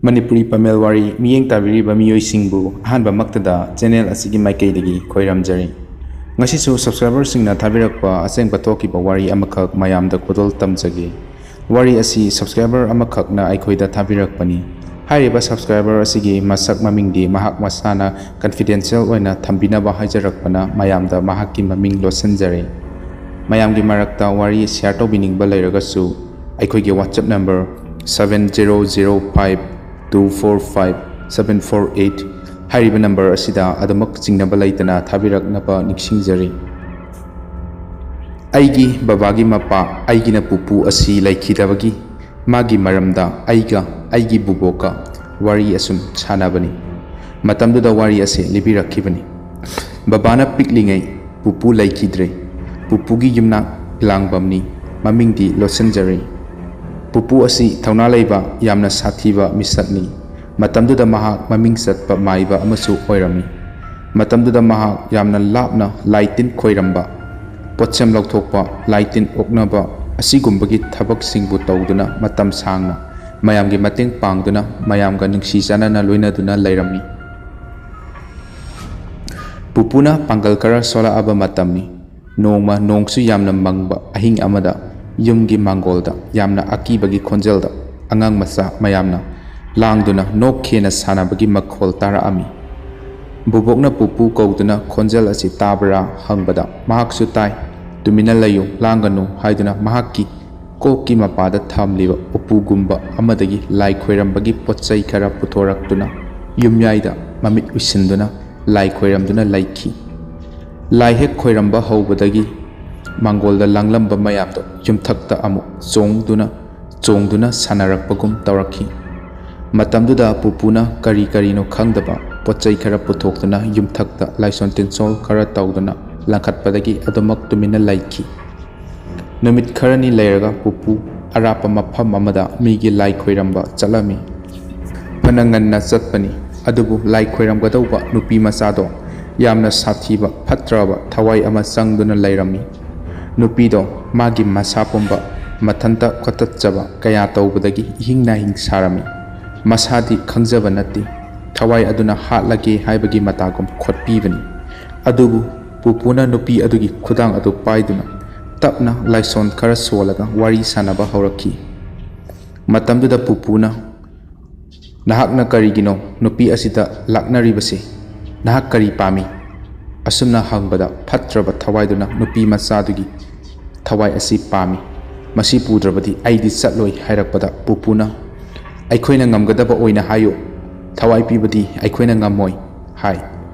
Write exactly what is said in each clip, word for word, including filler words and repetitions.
ꯃꯅꯤꯄꯨꯔꯤ ꯄꯥꯃꯦꯜ ꯋꯥꯔꯤ ꯃꯤꯠꯌꯦꯡ ꯇꯥꯕꯤꯔꯤꯕ ꯃꯤꯑꯣꯏꯁꯤꯡꯕꯨ ꯑꯍꯥꯟꯕꯃꯛꯇꯗ channel ꯑꯁꯤꯒꯤ ꯃꯥꯏꯀꯩꯗꯒꯤ ꯈꯣꯏꯔꯝꯖꯔꯤ꯫ ꯉꯁꯤꯁꯨ subscriberꯁꯤꯡꯅ ꯊꯥꯕꯤꯔꯛꯄ ꯑꯁꯦꯡꯕ ꯊꯣꯛꯈꯤꯕ ꯋꯥꯔꯤ ꯑꯃꯈꯛ ꯃꯌꯥꯝꯗ ꯈꯨꯗꯣꯜ ꯇꯝꯖꯒꯦ꯫ ꯋꯥꯔꯤ ꯑꯁꯤ subscriber ꯑꯃꯈꯛꯅ ꯑꯩꯈꯣꯏꯗ ꯊꯥꯕꯤꯔꯛꯄꯅꯤ꯫ ꯍꯥꯏꯔꯤꯕ subscriber ꯑꯁꯤꯒꯤ ꯃꯁꯛ ꯃꯃꯤꯡꯗꯤ ꯃꯍꯥꯛ ꯃꯁꯥꯅ confidential ꯑꯣꯏꯅ ꯊꯝꯕꯤꯅꯕ ꯍꯥꯏꯖꯔꯛꯄꯅ ꯃꯌꯥꯝꯗ ꯃꯍꯥꯛꯀꯤ ꯃꯃꯤꯡ ꯂꯣꯠꯁꯤꯟꯖꯔꯦ꯫ ꯃꯌꯥꯝꯒꯤ ꯃꯔꯛꯇ ꯋꯥꯔꯤ share ꯇꯧꯕꯤꯅꯤꯡꯕ ꯂꯩꯔꯒꯁꯨ ꯑꯩꯈꯣꯏꯒꯤ WhatsApp number seven zero zero five two four five seven four eight ꯍꯥꯏꯔꯤꯕ number ꯑꯁꯤꯗ ꯑꯗꯨꯃꯛ ꯆꯤꯡꯅꯕ ꯂꯩꯇꯅ ꯊꯥꯕꯤꯔꯛꯅꯕ ꯅꯤꯡꯁꯤꯡꯖꯔꯤ꯫ ꯑꯩꯒꯤ ꯕꯕꯥꯒꯤ ꯃꯄꯥ, ꯑꯩꯒꯤꯅ ꯄꯨꯄꯨ ꯑꯁꯤ ꯂꯩꯈꯤꯗꯕꯒꯤ ꯃꯥꯒꯤ ꯃꯔꯝꯗ ꯑꯩꯒ ꯑꯩꯒꯤ ꯕꯨꯕꯣꯛꯀ ꯋꯥꯔꯤ ꯑꯁꯨꯝ ꯁꯥꯟꯅꯕꯅꯤ꯫ ꯃꯇꯝꯗꯨꯗ ꯋꯥꯔꯤ ꯑꯁꯤ ꯂꯤꯕꯤꯔꯛꯈꯤꯕꯅꯤ꯫ ꯕꯕꯥꯅ ꯄꯤꯛꯂꯤꯉꯩ ꯄꯨꯄꯨ ꯂꯩꯈꯤꯗ꯭ꯔꯦ꯫ ꯄꯨꯄꯨꯒꯤ ꯌꯨꯝꯅꯥꯛ ꯂꯥꯡꯕꯝꯅꯤ꯫ ꯃꯃꯤꯡꯗꯤ ꯂꯣꯠꯁꯤꯟꯖꯔꯦ꯫ ꯄꯨꯄꯨ ꯑꯁꯤ ꯊꯧꯅꯥ ꯂꯩꯕ, ꯌꯥꯝꯅ ꯁꯥꯊꯤꯕ ꯃꯤꯁꯛꯅꯤ꯫ ꯃꯇꯝꯗꯨꯗ ꯃꯍꯥꯛ ꯃꯃꯤꯡ ꯆꯠꯄ ꯃꯥꯏꯕ ꯑꯃꯁꯨ ꯑꯣꯏꯔꯝꯃꯤ꯫ ꯃꯇꯝꯗꯨꯗ ꯃꯍꯥꯛ ꯌꯥꯝꯅ ꯂꯥꯞꯅ ꯂꯥꯏ ꯇꯤꯟ ꯈꯣꯏꯔꯝꯕ, ꯄꯣꯠꯁꯦꯝ ꯂꯧꯊꯣꯛꯄ, ꯂꯥꯏ ꯇꯤꯟ ꯑꯣꯛꯅꯕ ꯑꯁꯤꯒꯨꯝꯕꯒꯤ ꯊꯕꯛꯁꯤꯡꯕꯨ ꯇꯧꯗꯨꯅ ꯃꯇꯝ ꯁꯥꯡꯅ ꯃꯌꯥꯝꯒꯤ ꯃꯇꯦꯡ ꯄꯥꯡꯗꯨꯅ ꯃꯌꯥꯝꯒ ꯅꯨꯡꯁꯤ ꯆꯥꯟꯅꯅ ꯂꯣꯏꯅꯗꯨꯅ ꯂꯩꯔꯝꯃꯤ꯫ ꯄꯨꯄꯨꯅ ꯄꯥꯡꯒꯜ ꯈꯔ ꯁꯣꯜꯂꯛꯑꯕ ꯃꯇꯝꯅꯤ꯫ ꯅꯣꯡꯃ ꯅꯣꯡꯁꯨ ꯌꯥꯝꯅ ꯃꯪꯕ ꯑꯍꯤꯡ ꯑꯃꯗ ꯌꯨꯝꯒꯤ ꯃꯥꯡꯒꯣꯜꯗ ꯌꯥꯝꯅ ꯑꯀꯤꯕꯒꯤ ꯈꯣꯟꯖꯦꯜꯗ ꯑꯉꯥꯡ ꯃꯆꯥ ꯃꯌꯥꯝꯅ ꯂꯥꯡꯗꯨꯅ ꯅꯣꯛ ꯈꯦꯅ ꯁꯥꯟꯅꯕꯒꯤ ꯃꯈꯣꯜ ꯇꯥꯔꯛꯑꯝꯃꯤ꯫ ꯕꯨꯕꯣꯛꯅ ꯄꯨꯄꯨ ꯀꯧꯗꯨꯅ ꯈꯣꯟꯖꯦꯜ ꯑꯁꯤ ꯇꯥꯕ꯭ꯔꯥ ꯍꯪꯕꯗ ꯃꯍꯥꯛꯁꯨ ꯇꯥꯏ, "ꯇꯨꯃꯤꯟꯅ ꯂꯩꯌꯨ, ꯂꯥꯡꯒꯅꯨ" ꯍꯥꯏꯗꯨꯅ ꯃꯍꯥꯛꯀꯤ ꯀꯣꯛꯀꯤ ꯃꯄꯥꯗ ꯊꯝꯂꯤꯕ ꯎꯄꯨꯒꯨꯝꯕ ꯑꯃꯗꯒꯤ ꯂꯥꯏ ꯈꯣꯏꯔꯝꯕꯒꯤ ꯄꯣꯠ ꯆꯩ ꯈꯔ ꯄꯨꯊꯣꯔꯛꯇꯨꯅ ꯌꯨꯝꯌꯥꯏꯗ ꯃꯃꯤꯠ ꯎꯏꯁꯤꯟꯗꯨꯅ ꯂꯥꯏ ꯈꯣꯏꯔꯝꯗꯨꯅ ꯂꯩꯈꯤ꯫ ꯂꯥꯏ ꯍꯦꯛ ꯈꯣꯏꯔꯝꯕ ꯍꯧꯕꯗꯒꯤ ꯃꯥꯡꯒꯣꯜꯗ ꯂꯥꯡꯂꯝꯕ ꯃꯌꯥꯝꯗꯣ ꯌꯨꯝꯊꯛꯇ ꯑꯃꯨꯛ ꯆꯣꯡꯗꯨꯅ, ꯆꯣꯡꯗꯨꯅ ꯁꯥꯟꯅꯔꯛꯄꯒꯨꯝ ꯇꯧꯔꯛꯈꯤ꯫ ꯃꯇꯝꯗꯨꯗ ꯄꯨꯄꯨꯅ ꯀꯔꯤ ꯀꯔꯤꯅꯣ ꯈꯪꯗꯕ ꯄꯣꯠ ꯆꯩ ꯈꯔ ꯄꯨꯊꯣꯛꯇꯨꯅ ꯌꯨꯝꯊꯛꯇ ꯂꯥꯏꯁꯣꯟ ꯇꯤꯟꯁꯣꯜ ꯈꯔ ꯇꯧꯗꯨꯅ ꯂꯪꯈꯠꯄꯗꯒꯤ ꯑꯗꯨꯃꯛ ꯇꯨꯃꯤꯟꯅ ꯂꯩꯈꯤ꯫ ꯅꯨꯃꯤꯠ ꯈꯔꯅꯤ ꯂꯩꯔꯒ ꯄꯨꯄꯨ ꯑꯔꯥꯞꯄ ꯃꯐꯝ ꯑꯃꯗ ꯃꯤꯒꯤ ꯂꯥꯏ ꯈꯣꯏꯔꯝꯕ ꯆꯠꯂꯝꯃꯤ꯫ ꯐꯅ ꯉꯟꯅ ꯆꯠꯄꯅꯤ, ꯑꯗꯨꯕꯨ ꯂꯥꯏ ꯈꯣꯏꯔꯝꯒꯗꯧꯕ ꯅꯨꯄꯤ ꯃꯆꯥꯗꯣ ꯌꯥꯝꯅ ꯁꯥꯊꯤꯕ, ꯐꯠꯇ꯭ꯔꯕ ꯊꯋꯥꯏ ꯑꯃ ꯆꯪꯗꯨꯅ ꯂꯩꯔꯝꯃꯤ꯫ ꯅꯨꯄꯤꯗꯣ ꯃꯥꯒꯤ ꯃꯁꯥ ꯄꯨꯝꯕ ꯃꯊꯟꯇ ꯀꯣꯠꯇꯠꯆꯕ ꯀꯌꯥ ꯇꯧꯕꯗꯒꯤ ꯏꯍꯤꯡ ꯅꯥꯍꯤꯡ ꯁꯥꯔꯝꯃꯤ꯫ ꯃꯁꯥꯗꯤ ꯈꯪꯖꯕ ꯅꯠꯇꯦ꯫ ꯊꯋꯥꯏ ꯑꯗꯨꯅ ꯍꯥꯠꯂꯒꯦ ꯍꯥꯏꯕꯒꯤ ꯃꯇꯥꯒꯨꯝ ꯈꯣꯠꯄꯤꯕꯅꯤ꯫ ꯑꯗꯨꯕꯨ ꯄꯨꯄꯨꯅ ꯅꯨꯄꯤ ꯑꯗꯨꯒꯤ ꯈꯨꯗꯥꯡ ꯑꯗꯨ ꯄꯥꯏꯗꯨꯅ ꯇꯞꯅ ꯂꯥꯏꯁꯣꯟ ꯈꯔ ꯁꯣꯜꯂꯒ ꯋꯥꯔꯤ ꯁꯥꯟꯅꯕ ꯍꯧꯔꯛꯈꯤ꯫ ꯃꯇꯝꯗꯨꯗ ꯄꯨꯄꯨꯅ, "ꯅꯍꯥꯛꯅ ꯀꯔꯤꯒꯤꯅꯣ ꯅꯨꯄꯤ ꯑꯁꯤꯗ ꯂꯥꯛꯅꯔꯤꯕꯁꯤ? ꯅꯍꯥꯛ ꯀꯔꯤ ꯄꯥꯝꯃꯤ?" ꯑꯁꯨꯝꯅ ꯍꯪꯕꯗ ꯐꯠꯇ꯭ꯔꯕ ꯊꯋꯥꯏꯗꯨꯅ ꯅꯨꯄꯤ ꯃꯆꯥꯗꯨꯒꯤ ꯊꯋꯥꯏ ꯑꯁꯤ ꯄꯥꯝꯃꯤ, ꯃꯁꯤ ꯄꯨꯗ꯭ꯔꯕꯗꯤ ꯑꯩꯗꯤ ꯆꯠꯂꯣꯏ ꯍꯥꯏꯔꯛꯄꯗ ꯄꯨꯄꯨꯅ, "ꯑꯩꯈꯣꯏꯅ ꯉꯝꯒꯗꯕ ꯑꯣꯏꯅ ꯍꯥꯏꯌꯨ, ꯊꯋꯥꯏ ꯄꯤꯕꯗꯤ ꯑꯩꯈꯣꯏꯅ ꯉꯝꯃꯣꯏ" ꯍꯥꯏ꯫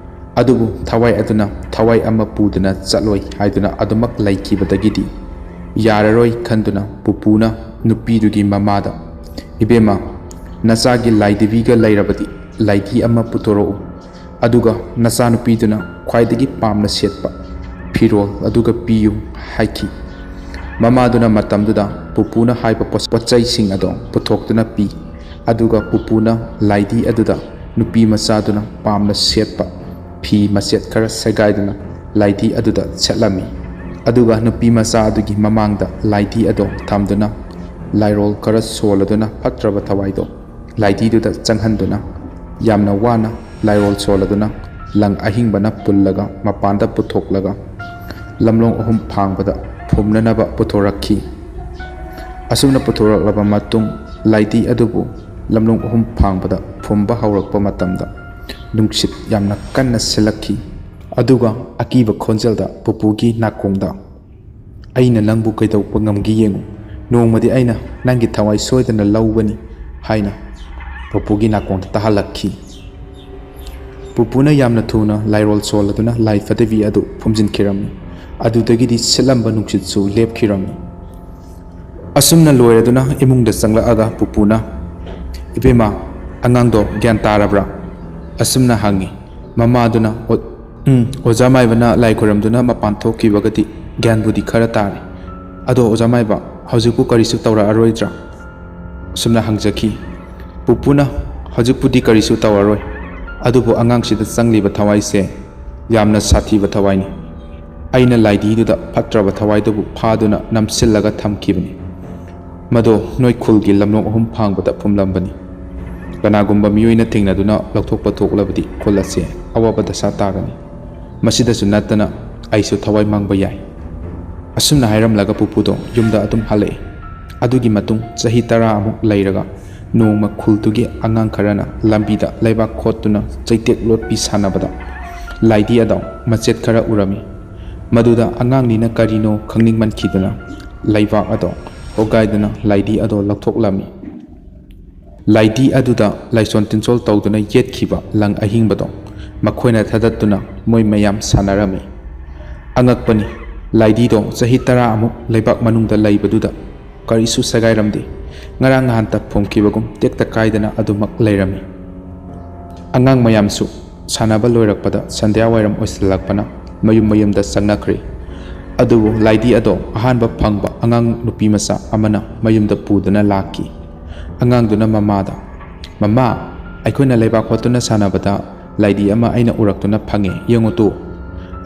ꯑꯗꯨꯕꯨ ꯊꯋꯥꯏ ꯑꯗꯨꯅ ꯊꯋꯥꯏ ꯑꯃ ꯄꯨꯗꯨꯅ ꯆꯠꯂꯣꯏ ꯍꯥꯏꯗꯨꯅ ꯑꯗꯨꯃꯛ ꯂꯩꯈꯤꯕꯗꯒꯤꯗꯤ ꯌꯥꯔꯔꯣꯏ ꯈꯟꯗꯨꯅ ꯄꯨꯄꯨꯅ ꯅꯨꯄꯤꯗꯨꯒꯤ ꯃꯃꯥꯗ, "ꯏꯕꯦꯝꯃ, ꯅꯆꯥꯒꯤ ꯂꯥꯏꯙꯤꯕꯤꯒ ꯂꯩꯔꯕꯗꯤ ꯂꯥꯏꯙꯤ ꯑꯃ ꯄꯨꯊꯣꯔꯛꯎ, ꯑꯗꯨꯒ ꯅꯆꯥꯅꯨꯄꯤꯗꯨꯅ ꯈ꯭ꯋꯥꯏꯗꯒꯤ ꯄꯥꯝꯅ ꯁꯦꯠꯄ ꯐꯤꯔꯣꯜ ꯑꯗꯨꯒ ꯄꯤꯌꯨ" ꯍꯥꯏꯈꯤ꯫ ꯃꯃꯥꯗꯨꯅ ꯃꯇꯝꯗꯨꯗ ꯄꯨꯄꯨꯅ ꯍꯥꯏꯕ ꯄꯣꯠ-, ꯄꯣꯠꯆꯩꯁꯤꯡ ꯑꯗꯣ ꯄꯨꯊꯣꯛꯇꯨꯅ ꯄꯤ꯫ ꯑꯗꯨꯒ ꯄꯨꯄꯨꯅ ꯂꯥꯏꯙꯤ ꯑꯗꯨꯗ ꯅꯨꯄꯤ ꯃꯆꯥꯗꯨꯅ ꯄꯥꯝꯅ ꯁꯦꯠꯄ ꯐꯤ ꯃꯆꯦꯠ ꯈꯔ ꯁꯦꯒꯥꯏꯗꯨꯅ ꯂꯥꯏꯙꯤ ꯑꯗꯨꯗ ꯁꯦꯠꯂꯝꯃꯤ꯫ ꯑꯗꯨꯒ ꯅꯨꯄꯤ ꯃꯆꯥ ꯑꯗꯨꯒꯤ ꯃꯃꯥꯡꯗ ꯂꯥꯏꯙꯤ ꯑꯗꯣ ꯊꯝꯗꯨꯅ ꯂꯥꯏꯔꯣꯜ ꯈꯔ ꯁꯣꯜꯂꯗꯨꯅ ꯐꯠꯇ꯭ꯔꯕ ꯊꯋꯥꯏꯗꯣ ꯂꯥꯏꯙꯤꯗꯨꯗ ꯆꯪꯍꯟꯗꯨꯅ ꯌꯥꯝꯅ ꯋꯥꯅ ꯂꯥꯏꯔꯣꯜ ꯁꯣꯜꯂꯗꯨꯅ ꯂꯪ ꯑꯍꯤꯡꯕꯅ ꯄꯨꯜꯂꯒ ꯃꯄꯥꯟꯗ ꯄꯨꯊꯣꯛꯂꯒ ꯂꯝꯂꯣꯡ ꯑꯍꯨꯝ ꯐꯥꯡꯕꯗ ꯐꯨꯝꯅꯅꯕ ꯄꯨꯊꯣꯔꯛꯈꯤ꯫ ꯑꯁꯨꯝꯅ ꯄꯨꯊꯣꯔꯛꯂꯕ ꯃꯇꯨꯡ ꯂꯥꯏꯙꯤ ꯑꯗꯨꯕꯨ ꯂꯝꯂꯣꯡ ꯑꯍꯨꯝ ꯐꯥꯡꯕꯗ ꯐꯨꯝꯕ ꯍꯧꯔꯛꯄ ꯃꯇꯝꯗ ꯅꯨꯡꯁꯤꯠ ꯌꯥꯝꯅ ꯀꯟꯅ ꯁꯤꯜꯂꯛꯈꯤ꯫ ꯑꯗꯨꯒ ꯑꯀꯤꯕ ꯈꯣꯟꯖꯦꯜꯗ ꯄꯨꯄꯨꯒꯤ ꯅꯥꯀꯣꯡꯗ, "ꯑꯩꯅ ꯅꯪꯕꯨ ꯀꯩꯗꯧꯕ ꯉꯝꯒꯦ ꯌꯦꯡꯉꯨ, ꯅꯣꯡꯃꯗꯤ ꯑꯩꯅ ꯅꯪꯒꯤ ꯊꯋꯥꯏ ꯁꯣꯏꯗꯅ ꯂꯧꯒꯅꯤ" ꯍꯥꯏꯅ ꯄꯨꯄꯨꯒꯤ ꯅꯥꯀꯣꯡꯗ ꯇꯥꯍꯜꯂꯛꯈꯤ꯫ ꯄꯨꯄꯨꯅ ꯌꯥꯝꯅ ꯊꯨꯅ ꯂꯥꯏꯔꯣꯜ ꯁꯣꯜꯂꯗꯨꯅ ꯂꯥꯏ ꯐꯗꯤꯕꯤ ꯑꯗꯨ ꯐꯨꯝꯖꯤꯟꯈꯤꯔꯝꯃꯤ꯫ ꯑꯗꯨꯗꯒꯤꯗꯤ ꯁꯤꯠꯂꯝꯕ ꯅꯨꯡꯁꯤꯠꯁꯨ ꯂꯦꯞꯈꯤꯔꯝꯃꯤ꯫ ꯑꯁꯨꯝꯅ ꯂꯣꯏꯔꯗꯨꯅ ꯏꯃꯨꯡꯗ ꯆꯪꯂꯛꯑꯒ ꯄꯨꯄꯨꯅ, "ꯏꯕꯦꯝꯃ, ꯑꯉꯥꯡꯗꯣ ꯒ꯭ꯌꯥꯟ ꯇꯥꯔꯕ꯭ꯔꯥ?" ꯑꯁꯨꯝꯅ ꯍꯪꯉꯤ꯫ ꯃꯃꯥꯗꯨꯅ, "ꯑꯣ-, ꯎꯝ, ꯑꯣꯖꯥ ꯃꯥꯏꯕꯅ ꯂꯥꯏ ꯈꯣꯏꯔꯝꯗꯨꯅ ꯃꯄꯥꯟ ꯊꯣꯛꯈꯤꯕꯒꯗꯤ ꯒ꯭ꯌꯥꯟꯕꯨꯗꯤ ꯈꯔ ꯇꯥꯔꯦ꯫ ꯑꯗꯣ ꯑꯣꯖꯥ ꯃꯥꯏꯕ, ꯍꯧꯖꯤꯛꯄꯨ ꯀꯔꯤꯁꯨ ꯇꯧꯔꯛꯑꯔꯣꯏꯗ꯭ꯔꯥ?" ꯑꯁꯨꯝꯅ ꯍꯪꯖꯈꯤ꯫ ꯄꯨꯄꯨꯅ, "ꯍꯧꯖꯤꯛꯄꯨꯗꯤ ꯀꯔꯤꯁꯨ ꯇꯧꯔꯔꯣꯏ, ꯑꯗꯨꯕꯨ ꯑꯉꯥꯡꯁꯤꯗ ꯆꯪꯂꯤꯕ ꯊꯋꯥꯏꯁꯦ ꯌꯥꯝꯅ ꯁꯥꯊꯤꯕ ꯊꯋꯥꯏꯅꯤ꯫ ꯑꯩꯅ ꯂꯥꯏꯙꯤꯗꯨꯗ ꯐꯠꯇ꯭ꯔꯕ ꯊꯋꯥꯏꯗꯨꯕꯨ ꯐꯥꯗꯨꯅ ꯅꯝꯁꯤꯜꯂꯒ ꯊꯝꯈꯤꯕꯅꯤ꯫ ꯃꯗꯣ ꯅꯣꯏ ꯈꯨꯜꯒꯤ ꯂꯝꯂꯣꯡ ꯑꯍꯨꯝ ꯐꯥꯡꯕꯗ ꯐꯨꯝꯂꯝꯕꯅꯤ꯫ ꯀꯅꯥꯒꯨꯝꯕ ꯃꯤꯑꯣꯏꯅ ꯊꯦꯡꯅꯗꯨꯅ ꯂꯧꯊꯣꯛꯄ ꯊꯣꯛꯂꯕꯗꯤ ꯈꯨꯜ ꯑꯁꯦ ꯑꯋꯥꯕ ꯗꯁꯥ ꯇꯥꯒꯅꯤ꯫ ꯃꯁꯤꯗꯁꯨ ꯅꯠꯇꯅ ꯑꯩꯁꯨ ꯊꯋꯥꯏ ꯃꯥꯡꯕ ꯌꯥꯏ꯫ ꯑꯁꯨꯝꯅ ꯍꯥꯏꯔꯝꯂꯒ ꯄꯨꯄꯨꯗꯣ ꯌꯨꯝꯗ ꯑꯗꯨꯝ ꯍꯜꯂꯛꯏ꯫ ꯑꯗꯨꯒꯤ ꯃꯇꯨꯡ ꯆꯍꯤ ꯇꯔꯥ ꯑꯃꯨꯛ ꯂꯩꯔꯒ ꯅꯣꯡꯃ ꯈꯨꯜꯗꯨꯒꯤ ꯑꯉꯥꯡ ꯈꯔꯅ ꯂꯝꯕꯤꯗ ꯂꯩꯕꯥꯛ ꯈꯣꯠꯇꯨꯅ ꯆꯩꯇꯦꯛ ꯂꯣꯠꯄꯤ ꯁꯥꯟꯅꯕꯗ ꯂꯥꯏꯙꯤ ꯑꯗꯣ ꯃꯆꯦꯠ ꯈꯔ ꯎꯔꯝꯃꯤ꯫ ꯃꯗꯨꯗ ꯑꯉꯥꯡꯅꯤꯅ ꯀꯔꯤꯅꯣ ꯈꯪꯅꯤꯡꯃꯟꯈꯤꯗꯨꯅ ꯂꯩꯕꯥꯛ ꯑꯗꯣ ꯍꯣꯒꯥꯏꯗꯨꯅ ꯂꯥꯏꯙꯤ ꯑꯗꯣ ꯂꯧꯊꯣꯛꯂꯝꯃꯤ꯫ ꯂꯥꯏꯙꯤ ꯑꯗꯨꯗ ꯂꯥꯏꯁꯣꯟ ꯇꯤꯟꯁꯣꯜ ꯇꯧꯗꯨꯅ ꯌꯦꯠꯈꯤꯕ ꯂꯪ ꯑꯍꯤꯡꯕꯗꯣ ꯃꯈꯣꯏꯅ ꯊꯥꯗꯠꯇꯨꯅ ꯃꯣꯏ ꯃꯌꯥꯝ ꯁꯥꯟꯅꯔꯝꯃꯤ꯫ ꯑꯉꯛꯄꯅꯤ, ꯂꯥꯏꯙꯤꯗꯣ ꯆꯍꯤ ꯇꯔꯥ ꯑꯃꯨꯛ ꯂꯩꯕꯥꯛ ꯃꯅꯨꯡꯗ ꯂꯩꯕꯗꯨꯗ ꯀꯔꯤꯁꯨ ꯁꯦꯒꯥꯏꯔꯝꯗꯦ꯫ ꯉꯔꯥꯡ ꯅꯍꯥꯟꯇ ꯐꯨꯝꯈꯤꯕꯒꯨꯝ ꯇꯦꯛꯇ ꯀꯥꯏꯗꯅ ꯑꯗꯨꯃꯛ ꯂꯩꯔꯝꯃꯤ꯫ ꯑꯉꯥꯡ ꯃꯌꯥꯝꯁꯨ ꯁꯥꯟꯅꯕ ꯂꯣꯏꯔꯛꯄꯗ ꯁꯟꯙ꯭ꯌꯥ ꯋꯥꯏꯔꯝ ꯑꯣꯏꯁꯤꯜꯂꯛꯄꯅ ꯃꯌꯨꯝ ꯃꯌꯨꯝꯗ ꯆꯪꯅꯈ꯭ꯔꯦ꯫ ꯑꯗꯨꯕꯨ ꯂꯥꯏꯙꯤ ꯑꯗꯣ ꯑꯍꯥꯟꯕ ꯐꯪꯕ ꯑꯉꯥꯡ ꯅꯨꯄꯤ ꯃꯆꯥ ꯑꯃꯅ ꯃꯌꯨꯝꯗ ꯄꯨꯗꯨꯅ ꯂꯥꯛꯈꯤ꯫ ꯑꯉꯥꯡꯗꯨꯅ ꯃꯃꯥꯗ, "ꯃꯃꯥ, ꯑꯩꯈꯣꯏꯅ ꯂꯩꯕꯥꯛ ꯍꯣꯠꯇꯨꯅ ꯁꯥꯟꯅꯕꯗ ꯂꯥꯏꯙꯤ ꯑꯃ ꯑꯩꯅ ꯎꯔꯛꯇꯨꯅ ꯐꯪꯉꯦ, ꯌꯦꯡꯉꯨ ꯇꯨ"꯫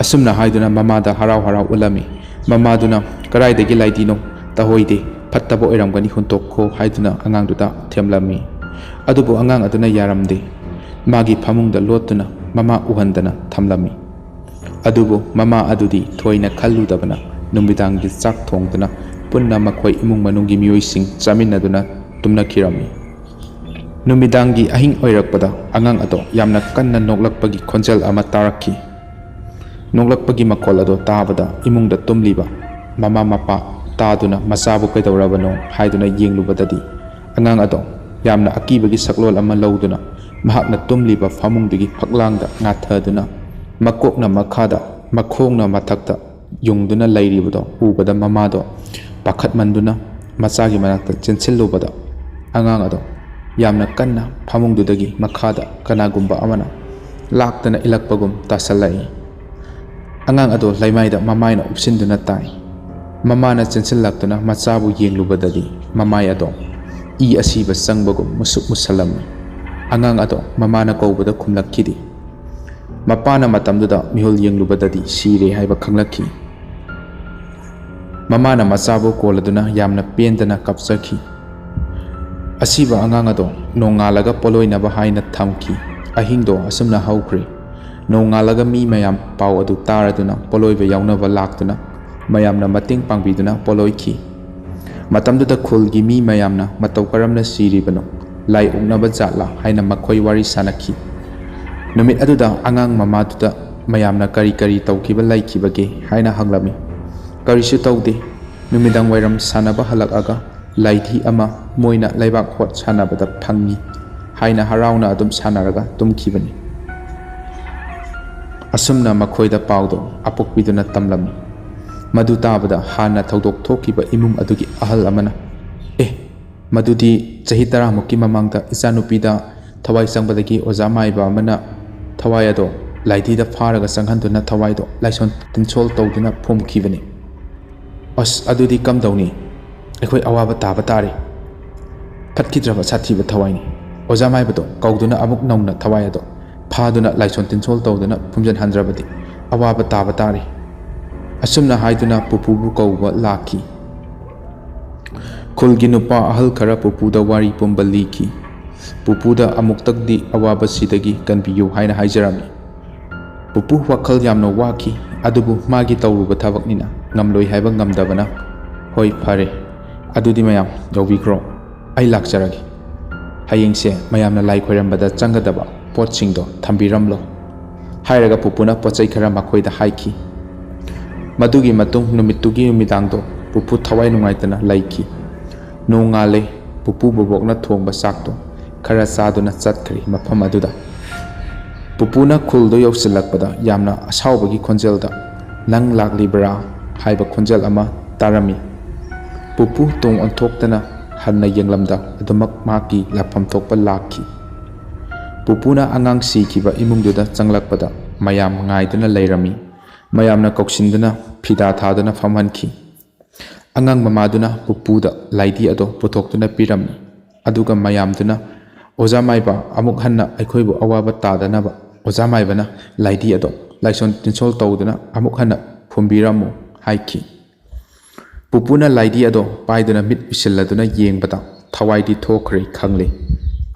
ꯑꯁꯨꯝꯅ ꯍꯥꯏꯗꯨꯅ ꯃꯃꯥꯗ ꯍꯔꯥꯎ ꯍꯔꯥꯎ ꯎꯠꯂꯝꯃꯤ꯫ ꯃꯃꯥꯗꯨꯅ, "ꯀꯗꯥꯏꯗꯒꯤ ꯂꯥꯏꯙꯤꯅꯣ? ꯇꯍꯣꯏꯗꯦ, ꯐꯠꯇꯕ ꯑꯣꯏꯔꯝꯒꯅꯤ, ꯍꯨꯟꯇꯣꯛꯈꯣ" ꯍꯥꯏꯗꯨꯅ ꯑꯉꯥꯡꯗꯨꯗ ꯊꯦꯝꯂꯝꯃꯤ꯫ ꯑꯗꯨꯕꯨ ꯑꯉꯥꯡ ꯑꯗꯨꯅ ꯌꯥꯔꯝꯗꯦ꯫ ꯃꯥꯒꯤ ꯐꯃꯨꯡꯗ ꯂꯣꯠꯇꯨꯅ ꯃꯃꯥ ꯎꯍꯟꯗꯅ ꯊꯝꯂꯝꯃꯤ꯫ ꯑꯗꯨꯕꯨ ꯃꯃꯥ ꯑꯗꯨꯗꯤ ꯊꯣꯏꯅ ꯈꯜꯂꯨꯗꯕꯅ ꯅꯨꯃꯤꯗꯥꯡꯒꯤ ꯆꯥꯛ ꯊꯣꯡꯗꯨꯅ ꯄꯨꯟꯅ ꯃꯈꯣꯏ ꯏꯃꯨꯡ ꯃꯅꯨꯡꯒꯤ ꯃꯤꯑꯣꯏꯁꯤꯡ ꯆꯥꯃꯤꯟꯅꯗꯨꯅ ꯇꯨꯝꯅꯈꯤꯔꯝꯃꯤ꯫ ꯅꯨꯃꯤꯗꯥꯡꯒꯤ ꯑꯍꯤꯡ ꯑꯣꯏꯔꯛꯄꯗ ꯑꯉꯥꯡ ꯑꯗꯣ ꯌꯥꯝꯅ ꯀꯟꯅ ꯅꯣꯛꯂꯛꯄꯒꯤ ꯈꯣꯟꯖꯦꯜ ꯑꯃ ꯇꯥꯔꯛꯈꯤ꯫ ꯅꯣꯛꯂꯛꯄꯒꯤ ꯃꯈꯣꯜ ꯑꯗꯣ ꯇꯥꯕꯗ ꯏꯃꯨꯡꯗ ꯇꯨꯝꯂꯤꯕ ꯃꯃꯥ ꯃꯄꯥ ꯇꯥꯗꯨꯅ ꯃꯆꯥꯕꯨ ꯀꯩꯗꯧꯔꯕꯅꯣ ꯍꯥꯏꯗꯨꯅ ꯌꯦꯡꯂꯨꯕꯗꯗꯤ ꯑꯉꯥꯡ ꯑꯗꯣ ꯌꯥꯝꯅ ꯑꯀꯤꯕꯒꯤ ꯁꯛꯂꯣꯟ ꯑꯃ ꯂꯧꯗꯨꯅ ꯃꯍꯥꯛꯅ ꯇꯨꯝꯂꯤꯕ ꯐꯃꯨꯡꯗꯨꯒꯤ ꯐꯛꯂꯥꯡꯗ ꯉꯥꯊꯗꯨꯅ ꯃꯀꯣꯛꯅ ꯃꯈꯥꯗ ꯃꯈꯣꯡꯅ ꯃꯊꯛꯇ ꯌꯨꯡꯗꯨꯅ ꯂꯩꯔꯤꯕꯗꯣ ꯎꯕꯗ ꯃꯃꯥꯗꯣ ꯄꯥꯈꯠꯃꯟꯗꯨꯅ ꯃꯆꯥꯒꯤ ꯃꯅꯥꯛꯇ ꯆꯦꯟꯁꯤꯜꯂꯨꯕꯗ ꯑꯉꯥꯡ ꯑꯗꯣ ꯌꯥꯝꯅ ꯀꯟꯅ ꯐꯃꯨꯡꯗꯨꯗꯒꯤ ꯃꯈꯥꯗ ꯀꯅꯥꯒꯨꯝꯕ ꯑꯃꯅ ꯂꯥꯛꯇꯅ ꯏꯜꯂꯛꯄꯒꯨꯝ ꯇꯥꯁꯜꯂꯛꯏ꯫ ꯑꯉꯥꯡ ꯑꯗꯣ ꯂꯩꯃꯥꯏꯗ ꯃꯃꯥꯏꯅ ꯎꯞꯁꯤꯟꯗꯨꯅ ꯇꯥꯏ꯫ ꯃꯃꯥꯅ ꯆꯦꯟꯁꯤꯜꯂꯛꯇꯨꯅ ꯃꯆꯥꯕꯨ ꯌꯦꯡꯂꯨꯕꯗꯗꯤ ꯃꯃꯥꯏ ꯑꯗꯣ ꯏ ꯑꯁꯤꯕ ꯆꯪꯕꯒꯨꯝ ꯃꯨꯁꯨꯛ ꯃꯨꯁꯜꯂꯝꯃꯤ꯫ ꯑꯉꯥꯡ ꯑꯗꯣ ꯃꯃꯥꯅ ꯀꯧꯕꯗ ꯈꯨꯝꯂꯛꯈꯤꯗꯦ꯫ ꯃꯄꯥꯅ ꯃꯇꯝꯗꯨꯗ ꯃꯤꯍꯨꯜ ꯌꯦꯡꯂꯨꯕꯗꯗꯤ ꯁꯤꯔꯦ ꯍꯥꯏꯕ ꯈꯪꯂꯛꯈꯤ꯫ ꯃꯃꯥꯅ ꯃꯆꯥꯕꯨ ꯀꯣꯜꯂꯗꯨꯅ ꯌꯥꯝꯅ ꯄꯦꯟꯗꯅ ꯀꯞꯆꯈꯤ꯫ ꯑꯁꯤꯕ ꯑꯉꯥꯡ ꯑꯗꯣ ꯅꯣꯡꯉꯥꯜꯂꯒ ꯄꯣꯠꯂꯣꯏꯅꯕ ꯍꯥꯏꯅ ꯊꯝꯈꯤ꯫ ꯑꯍꯤꯡꯗꯣ ꯑꯁꯨꯝꯅ ꯍꯧꯈ꯭ꯔꯦ꯫ ꯅꯣꯡꯉꯥꯜꯂꯒ ꯃꯤ ꯃꯌꯥꯝ ꯄꯥꯎ ꯑꯗꯨ ꯇꯥꯔꯗꯨꯅ ꯄꯣꯠꯂꯣꯏꯕ ꯌꯥꯎꯅꯕ ꯂꯥꯛꯇꯨꯅ ꯃꯌꯥꯝꯅ ꯃꯇꯦꯡ ꯄꯥꯡꯕꯤꯗꯨꯅ ꯄꯣꯠꯂꯣꯏꯈꯤ꯫ ꯃꯇꯝꯗꯨꯗ ꯈꯨꯜꯒꯤ ꯃꯤ ꯃꯌꯥꯝꯅ ꯃꯇꯧ ꯀꯔꯝꯅ ꯁꯤꯔꯤꯕꯅꯣ, ꯂꯥꯏ ꯑꯣꯛꯅꯕ ꯖꯥꯠꯂꯥ ꯍꯥꯏꯅ ꯃꯈꯣꯏ ꯋꯥꯔꯤ ꯁꯥꯅꯈꯤ꯫ ꯅꯨꯃꯤꯠ ꯑꯗꯨꯗ ꯑꯉꯥꯡ ꯃꯃꯥꯗꯨꯗ ꯃꯌꯥꯝꯅ ꯀꯔꯤ ꯀꯔꯤ ꯇꯧꯈꯤꯕ ꯂꯩꯈꯤꯕꯒꯦ ꯍꯥꯏꯅ ꯍꯪꯂꯝꯃꯤ꯫ "ꯀꯔꯤꯁꯨ ꯇꯧꯗꯦ꯫ ꯅꯨꯃꯤꯗꯥꯡ ꯋꯥꯏꯔꯝ ꯁꯥꯟꯅꯕ ꯍꯜꯂꯛꯑꯒ ꯂꯥꯏꯙꯤ ꯑꯃ ꯃꯣꯏꯅ ꯂꯩꯕꯥꯛ ꯍꯣꯠ ꯁꯥꯟꯅꯕꯗ ꯐꯪꯉꯤ" ꯍꯥꯏꯅ ꯍꯔꯥꯎꯅ ꯑꯗꯨꯝ ꯁꯥꯟꯅꯔꯒ ꯇꯨꯝꯈꯤꯕꯅꯤ꯫ ꯑꯁꯨꯝꯅ ꯃꯈꯣꯏꯗ ꯄꯥꯎꯗꯣ ꯑꯄꯣꯛꯄꯤꯗꯨꯅ ꯇꯝꯂꯝꯃꯤ꯫ ꯃꯗꯨ ꯇꯥꯕꯗ ꯍꯥꯟꯅ ꯊꯧꯗꯣꯛ ꯊꯣꯛꯈꯤꯕ ꯏꯃꯨꯡ ꯑꯗꯨꯒꯤ ꯑꯍꯜ ꯑꯃꯅ, "ꯑꯦ, ꯃꯗꯨꯗꯤ ꯆꯍꯤ ꯇꯔꯥꯃꯨꯛꯀꯤ ꯃꯃꯥꯡꯗ ꯏꯆꯥꯅꯨꯄꯤꯗ ꯊꯋꯥꯏ ꯆꯪꯕꯗꯒꯤ ꯑꯣꯖꯥ ꯃꯥꯏꯕ ꯑꯃꯅ ꯊꯋꯥꯏ ꯑꯗꯣ ꯂꯥꯏꯙꯤꯗ ꯐꯥꯔꯒ ꯆꯪꯍꯟꯗꯨꯅ ꯊꯋꯥꯏꯗꯣ ꯂꯥꯏꯁꯣꯟ ꯇꯤꯟꯁꯣꯜ ꯇꯧꯗꯨꯅ ꯐꯨꯝꯈꯤꯕꯅꯤ꯫ ꯑꯁ, ꯑꯗꯨꯗꯤ ꯀꯝꯗꯧꯅꯤ? ꯑꯩꯈꯣꯏ ꯑꯋꯥꯕ ꯇꯥꯕ ꯇꯥꯔꯦ꯫ ꯐꯠꯈꯤꯗ꯭ꯔꯕ ꯁꯥꯊꯤꯕ ꯊꯋꯥꯏꯅꯤ꯫ ꯑꯣꯖꯥ ꯃꯥꯏꯕꯗꯣ ꯀꯧꯗꯨꯅ ꯑꯃꯨꯛ ꯅꯧꯅ ꯊꯋꯥꯏ ꯑꯗꯣ ꯐꯥꯗꯨꯅ ꯂꯥꯏꯁꯣꯟ ꯇꯤꯟꯁꯣꯜ ꯇꯧꯗꯨꯅ ꯐꯨꯝꯖꯤꯟꯍꯟꯗ꯭ꯔꯕꯗꯤ ꯑꯋꯥꯕ ꯇꯥꯕ ꯇꯥꯔꯦ"꯫ ꯑꯁꯨꯝꯅ ꯍꯥꯏꯗꯨꯅ ꯄꯨꯄꯨꯕꯨ ꯀꯧꯕ ꯂꯥꯛꯈꯤ꯫ ꯈꯨꯜꯒꯤ ꯅꯨꯄꯥ ꯑꯍꯜ ꯈꯔ ꯄꯨꯄꯨꯗ ꯋꯥꯔꯤ ꯄꯨꯝꯕ ꯂꯤꯈꯤ꯫ ꯄꯨꯄꯨꯗ ꯑꯃꯨꯛꯇꯪꯗꯤ ꯑꯋꯥꯕꯁꯤꯗꯒꯤ ꯀꯟꯕꯤꯌꯨ ꯍꯥꯏꯅ ꯍꯥꯏꯖꯔꯝꯃꯤ꯫ ꯄꯨꯄꯨ ꯋꯥꯈꯜ ꯌꯥꯝꯅ ꯋꯥꯈꯤ, ꯑꯗꯨꯕꯨ ꯃꯥꯒꯤ ꯇꯧꯔꯨꯕ ꯊꯕꯛꯅꯤꯅ ꯉꯝꯂꯣꯏ ꯍꯥꯏꯕ ꯉꯝꯗꯕꯅ, "ꯍꯣꯏ, ꯐꯔꯦ, ꯑꯗꯨꯗꯤ ꯃꯌꯥꯝ ꯌꯧꯕꯤꯈ꯭ꯔꯣ, ꯑꯩ ꯂꯥꯛꯆꯔꯒꯦ꯫ ꯍꯌꯦꯡꯁꯦ ꯃꯌꯥꯝꯅ ꯂꯥꯏ ꯈꯣꯏꯔꯝꯕꯗ ꯆꯪꯒꯗꯕ ꯄꯣꯠꯁꯤꯡꯗꯣ ꯊꯝꯕꯤꯔꯝꯂꯣ" ꯍꯥꯏꯔꯒ ꯄꯨꯄꯨꯅ ꯄꯣꯠ ꯆꯩ ꯈꯔ ꯃꯈꯣꯏꯗ ꯍꯥꯏꯈꯤ꯫ ꯃꯗꯨꯒꯤ ꯃꯇꯨꯡ ꯅꯨꯃꯤꯠꯇꯨꯒꯤ ꯅꯨꯃꯤꯗꯥꯡꯗꯣ ꯄꯨꯄꯨ ꯊꯋꯥꯏ ꯅꯨꯡꯉꯥꯏꯇꯅ ꯂꯩꯈꯤ꯫ ꯅꯣꯡꯉꯥꯜꯂꯦ꯫ ꯄꯨꯄꯨ ꯕꯣꯕꯣꯛꯅ ꯊꯣꯡꯕ ꯆꯥꯛꯇꯣ ꯈꯔ ꯆꯥꯗꯨꯅ ꯆꯠꯈ꯭ꯔꯦ ꯃꯐꯝ ꯑꯗꯨꯗ꯫ ꯄꯨꯄꯨꯅ ꯈꯨꯜꯗꯨ ꯌꯧꯁꯤꯜꯂꯛꯄꯗ ꯌꯥꯝꯅ ꯑꯁꯥꯎꯕꯒꯤ ꯈꯣꯟꯖꯦꯜꯗ, "ꯅꯪ ꯂꯥꯛꯂꯤꯕ꯭ꯔꯥ?" ꯍꯥꯏꯕ ꯈꯣꯟꯖꯦꯜ ꯑꯃ ꯇꯥꯔꯝꯃꯤ꯫ ꯄꯨꯄꯨ ꯇꯨꯡ ꯑꯣꯟꯊꯣꯛꯇꯅ ꯍꯟꯅ ꯌꯦꯡꯂꯝꯗ ꯑꯗꯨꯃꯛ ꯃꯍꯥꯛꯀꯤ ꯂꯥꯛꯐꯝ ꯊꯣꯛꯄ ꯂꯥꯛꯈꯤ꯫ ꯄꯨꯄꯨꯅ ꯑꯉꯥꯡ ꯁꯤꯈꯤꯕ ꯏꯃꯨꯡꯗꯨꯗ ꯆꯪꯂꯛꯄꯗ ꯃꯌꯥꯝ ꯉꯥꯏꯗꯨꯅ ꯂꯩꯔꯝꯃꯤ꯫ ꯃꯌꯥꯝꯅ ꯀꯧꯁꯤꯟꯗꯨꯅ ꯐꯤꯗꯥ ꯊꯥꯗꯨꯅ ꯐꯝꯍꯟꯈꯤ꯫ ꯑꯉꯥꯡ ꯃꯃꯥꯗꯨꯅ ꯄꯨꯄꯨꯗ ꯂꯥꯏꯙꯤ ꯑꯗꯣ ꯄꯨꯊꯣꯛꯇꯨꯅ ꯄꯤꯔꯝꯃꯤ꯫ ꯑꯗꯨꯒ ꯃꯌꯥꯝꯗꯨꯅ, "ꯑꯣꯖꯥ ꯃꯥꯏꯕ, ꯑꯃꯨꯛ ꯍꯟꯅ ꯑꯩꯈꯣꯏꯕꯨ ꯑꯋꯥꯕ ꯇꯥꯗꯅꯕ ꯑꯣꯖꯥ ꯃꯥꯏꯕꯅ ꯂꯥꯏꯙꯤ ꯑꯗꯣ ꯂꯥꯏꯁꯣꯟ ꯇꯤꯟꯁꯣꯜ ꯇꯧꯗꯨꯅ ꯑꯃꯨꯛ ꯍꯟꯅ ꯐꯨꯝꯕꯤꯔꯝꯃꯨ" ꯍꯥꯏꯈꯤ꯫ ꯄꯨꯄꯨꯅ ꯂꯥꯏꯙꯤ ꯑꯗꯣ ꯄꯥꯏꯗꯨꯅ ꯃꯤꯠ ꯎꯏꯁꯤꯜꯂꯗꯨꯅ ꯌꯦꯡꯕꯗ ꯊꯋꯥꯏꯗꯤ ꯊꯣꯛꯈ꯭ꯔꯦ ꯈꯪꯂꯦ꯫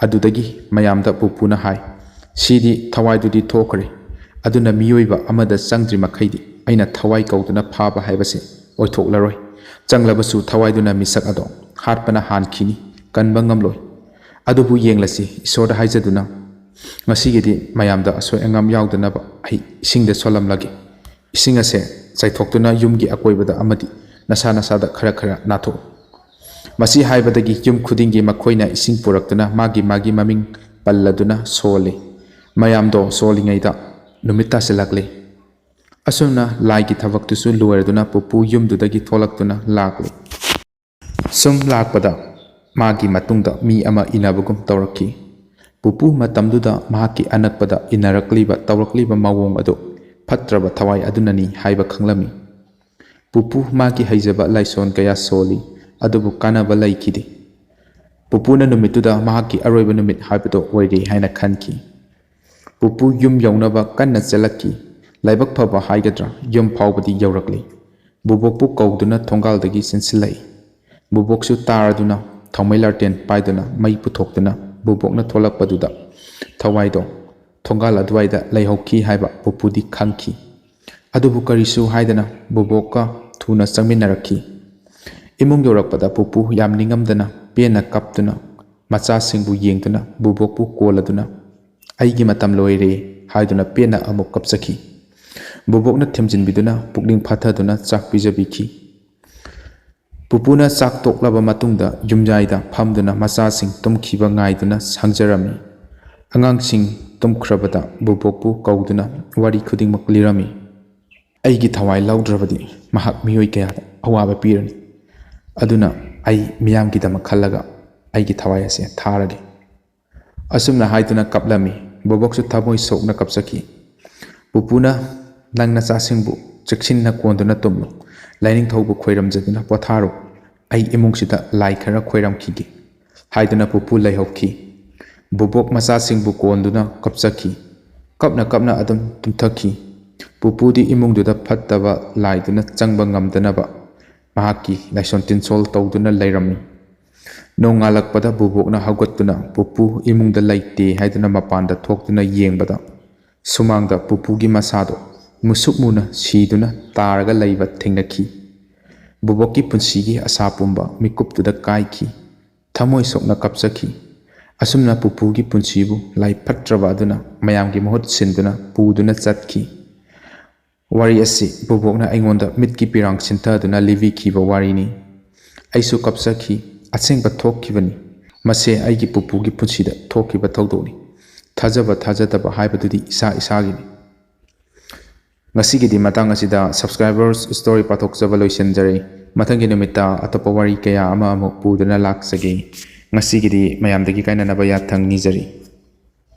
ꯑꯗꯨꯗꯒꯤ ꯃꯌꯥꯝꯗ ꯄꯨꯄꯨꯅ ꯍꯥꯏ, "ꯁꯤꯗꯤ ꯊꯋꯥꯏꯗꯨꯗꯤ ꯊꯣꯛꯈ꯭ꯔꯦ, ꯑꯗꯨꯅ ꯃꯤꯑꯣꯏꯕ ꯑꯃꯗ ꯆꯪꯗ꯭ꯔꯤ ꯃꯈꯩꯗꯤ ꯑꯩꯅ ꯊꯋꯥꯏ ꯀꯧꯗꯨꯅ ꯐꯥꯕ ꯍꯥꯏꯕꯁꯤ ꯑꯣꯏꯊꯣꯛꯂꯔꯣꯏ꯫ ꯆꯪꯂꯕꯁꯨ ꯊꯋꯥꯏꯗꯨꯅ ꯃꯤꯁꯛ ꯑꯗꯣ ꯍꯥꯠꯄꯅ ꯍꯥꯟꯈꯤꯅꯤ, ꯀꯟꯕ ꯉꯝꯂꯣꯏ꯫ ꯑꯗꯨꯕꯨ ꯌꯦꯡꯂꯁꯤ, ꯏꯁꯣꯔꯗ ꯍꯥꯏꯖꯗꯨꯅ ꯉꯁꯤꯒꯤꯗꯤ ꯃꯌꯥꯝꯗ ꯑꯁꯣꯏ ꯑꯉꯥꯝ ꯌꯥꯎꯗꯅꯕ ꯑꯩ ꯏꯁꯤꯡꯗ ꯁꯣꯜꯂꯝꯂꯒꯦ꯫ ꯏꯁꯤꯡ ꯑꯁꯦ ꯆꯥꯏꯊꯣꯛꯇꯨꯅ ꯌꯨꯝꯒꯤ ꯑꯀꯣꯏꯕꯗ ꯑꯃꯗꯤ ꯅꯁꯥ ꯅꯁꯥꯗ ꯈꯔ ꯈꯔ ꯅꯥꯊꯣꯛꯎ"꯫ ꯃꯁꯤ ꯍꯥꯏꯕꯗꯒꯤ ꯌꯨꯝ ꯈꯨꯗꯤꯡꯒꯤ ꯃꯈꯣꯏꯅ ꯏꯁꯤꯡ ꯄꯨꯔꯛꯇꯨꯅ ꯃꯥꯒꯤ ꯃꯥꯒꯤ ꯃꯃꯤꯡ ꯄꯜꯂꯗꯨꯅ ꯁꯣꯜꯂꯤ꯫ ꯃꯌꯥꯝꯗꯣ ꯁꯣꯜꯂꯤꯉꯩꯗ ꯅꯨꯃꯤꯠ ꯇꯥꯁꯤꯜꯂꯛꯂꯤ꯫ ꯑꯁꯨꯝꯅ ꯂꯥꯏꯒꯤ ꯊꯕꯛꯇꯨꯁꯨ ꯂꯣꯏꯔꯗꯨꯅ ꯄꯨꯄꯨ ꯌꯨꯝꯗꯨꯗꯒꯤ ꯊꯣꯛꯂꯛꯇꯨꯅ ꯂꯥꯛꯂꯤ꯫ ꯁꯨꯝ ꯂꯥꯛꯄꯗ ꯃꯥꯒꯤ ꯃꯇꯨꯡꯗ ꯃꯤ ꯑꯃ ꯏꯟꯅꯕꯒꯨꯝ ꯇꯧꯔꯛꯈꯤ꯫ ꯄꯨꯄꯨ ꯃꯇꯝꯗꯨꯗ ꯃꯍꯥꯛꯀꯤ ꯑꯅꯛꯄꯗ ꯏꯟꯅꯔꯛꯂꯤꯕ, ꯇꯧꯔꯛꯂꯤꯕ ꯃꯑꯣꯡ ꯑꯗꯨ ꯐꯠꯇ꯭ꯔꯕ ꯊꯋꯥꯏ ꯑꯗꯨꯅꯅꯤ ꯍꯥꯏꯕ ꯈꯪꯂꯝꯃꯤ꯫ ꯄꯨꯄꯨ ꯃꯥꯒꯤ ꯍꯩꯖꯕ ꯂꯥꯏꯁꯣꯟ ꯀꯌꯥ ꯁꯣꯜꯂꯤ, ꯑꯗꯨꯕꯨ ꯀꯥꯟꯅꯕ ꯂꯩꯈꯤꯗꯦ꯫ ꯄꯨꯄꯨꯅ ꯅꯨꯃꯤꯠꯇꯨꯗ ꯃꯍꯥꯛꯀꯤ ꯑꯔꯣꯏꯕ ꯅꯨꯃꯤꯠ ꯍꯥꯏꯕꯗꯨ ꯑꯣꯏꯔꯦ ꯍꯥꯏꯅ ꯈꯟꯈꯤ꯫ ꯄꯨꯄꯨ ꯌꯨꯝ ꯌꯧꯅꯕ ꯀꯟꯅ ꯆꯦꯜꯂꯛꯈꯤ꯫ ꯂꯥꯏꯕꯛ ꯐꯕ ꯍꯥꯏꯒꯗ꯭ꯔꯥ, ꯌꯨꯝ ꯐꯥꯎꯕꯗꯤ ꯌꯧꯔꯛꯂꯤ꯫ ꯕꯨꯕꯣꯛꯄꯨ ꯀꯧꯗꯨꯅ ꯊꯣꯡꯒꯥꯜꯗꯒꯤ ꯆꯦꯟꯁꯤꯜꯂꯛꯏ꯫ ꯕꯨꯕꯣꯛꯁꯨ ꯇꯥꯔꯗꯨꯅ ꯊꯥꯎꯃꯩ ꯂꯥꯇꯦꯟ ꯄꯥꯏꯗꯨꯅ ꯃꯩ ꯄꯨꯊꯣꯛꯇꯨꯅ ꯕꯨꯕꯣꯛꯅ ꯊꯣꯛꯂꯛꯄꯗꯨꯗ ꯊꯋꯥꯏꯗꯣ ꯊꯣꯡꯒꯥꯜ ꯑꯗꯨꯋꯥꯏꯗ ꯂꯩꯍꯧꯈꯤ ꯍꯥꯏꯕ ꯄꯨꯄꯨꯗꯤ ꯈꯪꯈꯤ꯫ ꯑꯗꯨꯕꯨ ꯀꯔꯤꯁꯨ ꯍꯥꯏꯗꯅ ꯕꯨꯕꯣꯛꯀ ꯊꯨꯅ ꯆꯪꯃꯤꯟꯅꯔꯛꯈꯤ꯫ ꯏꯃꯨꯡ ꯌꯧꯔꯛꯄꯗ ꯄꯨꯄꯨ ꯌꯥꯝ ꯅꯤꯡꯉꯝꯗꯅ ꯄꯦꯟꯅ ꯀꯞꯇꯨꯅ ꯃꯆꯥꯁꯤꯡꯕꯨ ꯌꯦꯡꯗꯨꯅ ꯕꯨꯕꯣꯛꯄꯨ ꯀꯣꯜꯂꯗꯨꯅ "ꯑꯩꯒꯤ ꯃꯇꯝ ꯂꯣꯏꯔꯦ" ꯍꯥꯏꯗꯨꯅ ꯄꯦꯟꯅ ꯑꯃꯨꯛ ꯀꯞꯆꯈꯤ꯫ ꯕꯨꯕꯣꯛꯅ ꯊꯦꯝꯖꯤꯟꯕꯤꯗꯨꯅ ꯄꯨꯛꯅꯤꯡ ꯐꯥꯊꯗꯨꯅ ꯆꯥꯛ ꯄꯤꯖꯕꯤꯈꯤ꯫ ꯄꯨꯄꯨꯅ ꯆꯥꯛ ꯇꯣꯛꯂꯕ ꯃꯇꯨꯡꯗ ꯌꯨꯝꯌꯥꯏꯗ ꯐꯝꯗꯨꯅ ꯃꯆꯥꯁꯤꯡ ꯇꯨꯝꯈꯤꯕ ꯉꯥꯏꯗꯨꯅ ꯁꯪꯖꯔꯝꯃꯤ꯫ ꯑꯉꯥꯡꯁꯤꯡ ꯇꯨꯝꯈ꯭ꯔꯕꯗ ꯕꯨꯕꯣꯛꯄꯨ ꯀꯧꯗꯨꯅ ꯋꯥꯔꯤ ꯈꯨꯗꯤꯡꯃꯛ ꯂꯤꯔꯝꯃꯤ꯫ "ꯑꯩꯒꯤ ꯊꯋꯥꯏ ꯂꯧꯗ꯭ꯔꯕꯗꯤ ꯃꯍꯥꯛ ꯃꯤꯑꯣꯏ ꯀꯌꯥꯗ ꯑꯋꯥꯕ ꯄꯤꯔꯅꯤ꯫ ꯑꯗꯨꯅ ꯑꯩ ꯃꯤꯌꯥꯝꯒꯤꯗꯃꯛ ꯈꯜꯂꯒ ꯑꯩꯒꯤ ꯊꯋꯥꯏ ꯑꯁꯦ ꯊꯥꯔꯒꯦ"꯫ ꯑꯁꯨꯝꯅ ꯍꯥꯏꯗꯨꯅ ꯀꯞꯂꯝꯃꯤ꯫ ꯕꯣꯕꯣꯛꯁꯨ ꯊꯃꯣꯏ ꯁꯣꯛꯅ ꯀꯞꯆꯈꯤ꯫ ꯄꯨꯄꯨꯅ, "ꯅꯪ ꯅꯆꯥꯁꯤꯡꯕꯨ ꯆꯦꯛꯁꯤꯟꯅ ꯀꯣꯟꯗꯨꯅ ꯇꯨꯝꯂꯨ꯫ ꯂꯥꯏꯅꯤꯡꯊꯧꯕꯨ ꯈꯣꯏꯔꯝꯖꯗꯨꯅ ꯄꯣꯊꯥꯔꯨ꯫ ꯑꯩ ꯏꯃꯨꯡꯁꯤꯗ ꯂꯥꯏ ꯈꯔ ꯈꯣꯏꯔꯝꯈꯤꯒꯦ" ꯍꯥꯏꯗꯨꯅ ꯄꯨꯄꯨ ꯂꯩꯍꯧꯈꯤ꯫ ꯕꯣꯕꯣꯛ ꯃꯆꯥꯁꯤꯡꯕꯨ ꯀꯣꯟꯗꯨꯅ ꯀꯞꯆꯈꯤ꯫ ꯀꯞꯅ ꯀꯞꯅ ꯑꯗꯨꯝ ꯇꯨꯝꯊꯈꯤ꯫ ꯄꯨꯄꯨꯗꯤ ꯏꯃꯨꯡꯗꯨꯗ ꯐꯠꯇꯕ ꯂꯥꯏꯗꯨꯅ ꯆꯪꯕ ꯉꯝꯗꯅꯕ ꯃꯍꯥꯛꯀꯤ ꯂꯥꯏꯁꯣꯟ ꯇꯤꯟꯁꯣꯜ ꯇꯧꯗꯨꯅ ꯂꯩꯔꯝꯃꯤ꯫ ꯅꯣꯡꯉꯥꯜꯂꯛꯄꯗ ꯕꯨꯕꯣꯛꯅ ꯍꯧꯒꯠꯇꯨꯅ ꯄꯨꯄꯨ ꯏꯃꯨꯡꯗ ꯂꯩꯇꯦ ꯍꯥꯏꯗꯨꯅ ꯃꯄꯥꯟꯗ ꯊꯣꯛꯇꯨꯅ ꯌꯦꯡꯕꯗ, ꯁꯨꯃꯥꯡꯗ ꯄꯨꯄꯨꯒꯤ ꯃꯁꯥꯗꯣ ꯃꯨꯁꯨꯛ ꯃꯨꯅ ꯁꯤꯗꯨꯅ ꯇꯥꯔꯒ ꯂꯩꯕ ꯊꯦꯡꯅꯈꯤ꯫ ꯕꯨꯕꯣꯛꯀꯤ ꯄꯨꯟꯁꯤꯒꯤ ꯑꯁꯥ ꯄꯨꯝꯕ ꯃꯤꯀꯨꯞꯇꯨꯗ ꯀꯥꯏꯈꯤ꯫ ꯊꯃꯣꯏ ꯁꯣꯛꯅ ꯀꯞꯆꯈꯤ꯫ ꯑꯁꯨꯝꯅ ꯄꯨꯄꯨꯒꯤ ꯄꯨꯟꯁꯤꯕꯨ ꯂꯥꯏ ꯐꯠꯇ꯭ꯔꯕ ꯑꯗꯨꯅ ꯃꯌꯥꯝꯒꯤ ꯃꯍꯨꯠ ꯁꯤꯟꯗꯨꯅ ꯄꯨꯗꯨꯅ ꯆꯠꯈꯤ꯫ ꯋꯥꯔꯤ ꯑꯁꯤ ꯕꯨꯕꯣꯛꯅ ꯑꯩꯉꯣꯟꯗ ꯃꯤꯠꯀꯤ ꯄꯤꯔꯥꯡ ꯁꯤꯟꯊꯗꯨꯅ ꯂꯤꯕꯤꯈꯤꯕ ꯋꯥꯔꯤꯅꯤ꯫ ꯑꯩꯁꯨ ꯀꯞꯆꯈꯤ꯫ ꯑꯁꯦꯡꯕ ꯊꯣꯛꯈꯤꯕꯅꯤ꯫ ꯃꯁꯦ ꯑꯩꯒꯤ ꯄꯨꯄꯨꯒꯤ ꯄꯨꯟꯁꯤꯗ ꯊꯣꯛꯈꯤꯕ ꯊꯧꯗꯣꯛꯅꯤ꯫ ꯊꯥꯖꯕ ꯊꯥꯖꯗꯕ ꯍꯥꯏꯕꯗꯨꯗꯤ ꯏꯁꯥ ꯏꯁꯥꯒꯤꯅꯤ꯫ ꯉꯁꯤꯒꯤꯗꯤ ꯃꯇꯥꯡ ꯑꯁꯤꯗ subscribers story ꯄꯥꯊꯣꯛꯆꯕ ꯂꯣꯏꯁꯤꯟꯖꯔꯦ꯫ ꯃꯊꯪꯒꯤ ꯅꯨꯃꯤꯠꯇ ꯑꯇꯣꯞꯄ ꯋꯥꯔꯤ ꯀꯌꯥ ꯑꯃ ꯑꯃꯨꯛ ꯄꯨꯗꯨꯅ ꯂꯥꯛꯆꯒꯦ꯫ ꯉꯁꯤꯒꯤꯗꯤ ꯃꯌꯥꯝꯗꯒꯤ ꯀꯥꯏꯅꯅꯕ ꯌꯥꯊꯪ ꯅꯤꯖꯔꯤ꯫